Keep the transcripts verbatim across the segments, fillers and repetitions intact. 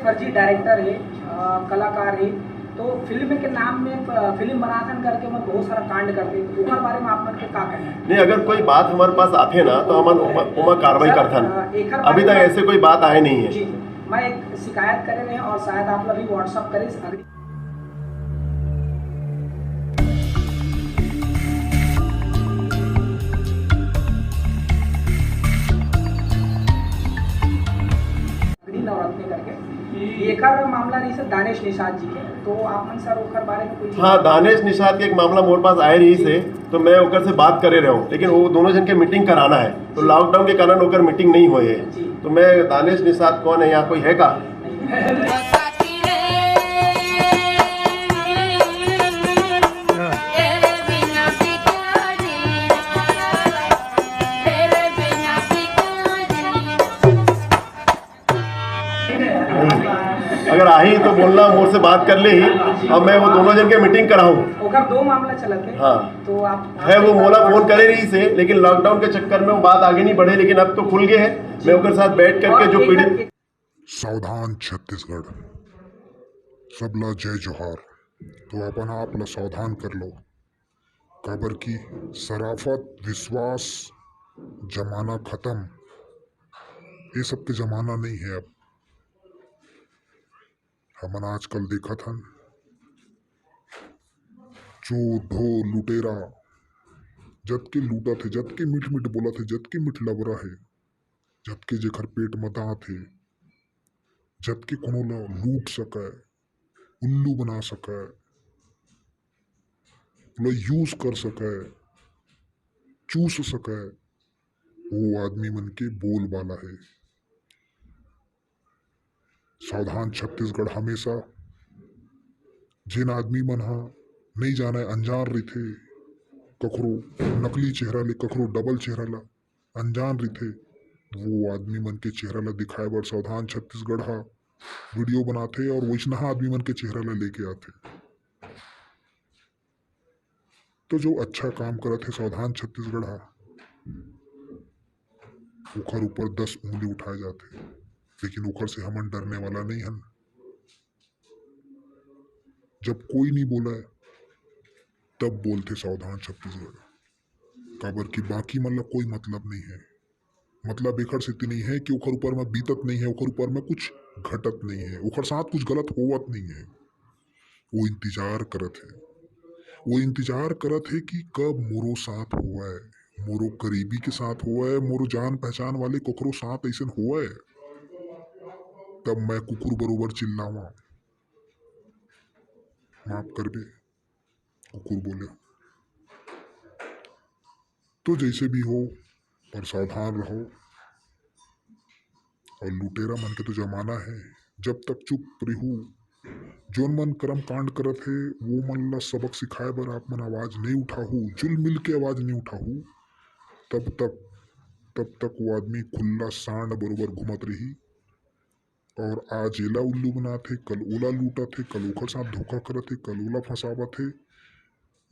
पर जी डायरेक्टर हे, अ, कलाकार हे, तो फिल्म के नाम में, अ, फिल्म बनाथन करके ओमन बहुत सारा कांड करथे, तो ओकर बारे में आप मन के का कहना हे? नहीं, अगर कोई बात हमारे पास आथे ना, तो हमन ओमा, ओमा कार्रवाई सर, करथन। अ, एकर अभी बारे तक में ऐसे कोई बात आए नहीं है। जी, जी। मैं एक शिकायत करे रहे और शायद आप लोग भी WhatsApp करे, अगली अग्नि नवरत्न करके। एकर मामला रहिस हे दानेश निषाद जी के, तो आप मन सर ओकर बारे में कोई हाँ, दानेश निषाद के एक मामला मोर पास आए रहिस हे, तो मैं ओकर से बात करे रहे हूँ, लेकिन वो दोनों जन के मीटिंग कराना है, तो लॉकडाउन के कारण ओकर मीटिंग नहीं होए हे। जी। तो मैं, दानेश निषाद कौन है, यहाँ कोई है का? अगर आही तो बोलना, मोर से बात कर ले ही, अब मैं वो दोनों जन के मीटिंग कराऊं। ओकर दो मामला चलत हे। हाँ। तो आप है, वो मोला फोन करे रहिस हे, लेकिन लॉकडाउन के चक्कर में वो बात आगे नहीं बढ़े, लेकिन अब तो खुल गए हैं। मैं ओकर साथ बैठ करके जो पीड़ित सावधान छत्तीसगढ़, सबला जय जोहार। तो अपन आप ला सावधान कर लो, काबर कि सराफत, विश्वास, जमाना खत्म, ये सब के जमाना नहीं है अब। हमन आजकल देखत हन, चोर, ढोर, लुटेरा, जतके लूटत हे, जतके मीठ मीठ बोलत हे, जतके मीठ लबरा हे, जतके जेकर पेट म दांत हे, जतके कोनो ला लूट सकय, उल्लू बना सकय, ओला यूज कर सकय, चूस सकय, वो आदमी मन के बोलबाला हे। सावधान छत्तीसगढ़ हमेशा। जेन आदमी मन ह नइ जानय, अनजान रहिथे, कखरो नकली चेहरा ले, कखरो डबल चेहरा ला, अनजान रहिथे, वो आदमी मन के चेहरा ला दिखाए बर सावधान छत्तीसगढ़ ह वीडियो बनाथे और वैसनहा आदमी मन के चेहरा ला लेके आथे। तो जो अच्छा काम करत हे सावधान छत्तीसगढ़ ह, ओखर ऊपर दस उंगली उठाए जाथे, लेकिन ओखर से हमन डरने वाला नहीं हन। जब कोई नहीं बोलय, तब बोलथे सावधान छत्तीसगढ़, काबर कि बाकी मन ला कोई मतलब नहीं है। मतलब एखर सेती नहीं है कि ओखर ऊपर में बीतत नहीं है, ओखर ऊपर में कुछ घटत नहीं है, ओखर साथ कुछ गलत होवत नहीं है। वो इंतजार करत है, वो इंतजार करत है कि कब मोरो साथ होवय, मोरो करीबी के साथ होवय, मोरो जान पहचान वाले ककरो साथ ऐसन होवय, तब मैं कुकुर बरोबर चिल्लावा। माफ करबे, कुकुर बोले। तो जैसे भी हो, पर सावधान रहो। और लुटेरा मन के तो जमाना है, जब तक चुप रहू, जोन मन कर्म कांड करत हे, वो मन ला सबक सिखाए बर आप मन आवाज नहीं उठाहू, जुल मिल के आवाज नहीं उठाहू, तब तक, तब तक वो आदमी खुल्ला सांड बरोबर घूमत रही। और आज एला उल्लू बनात हे, कल ओला लूटत हे, कल ओखर साथ धोखा करत हे, कल ओला फंसावत हे।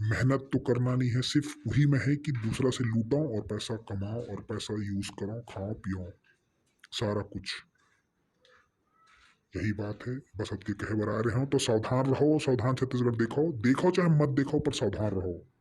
मेहनत तो करना नहीं है, सिर्फ वही में है कि दूसरा से लूटो और पैसा कमाओ और पैसा यूज करो, खाओ पियो, सारा कुछ। यही बात है, बस अतके कहे बर आ रहे हो। तो सावधान रहो, सावधान छत्तीसगढ़ देखो, देखो चाहे मत देखो, पर सावधान रहो।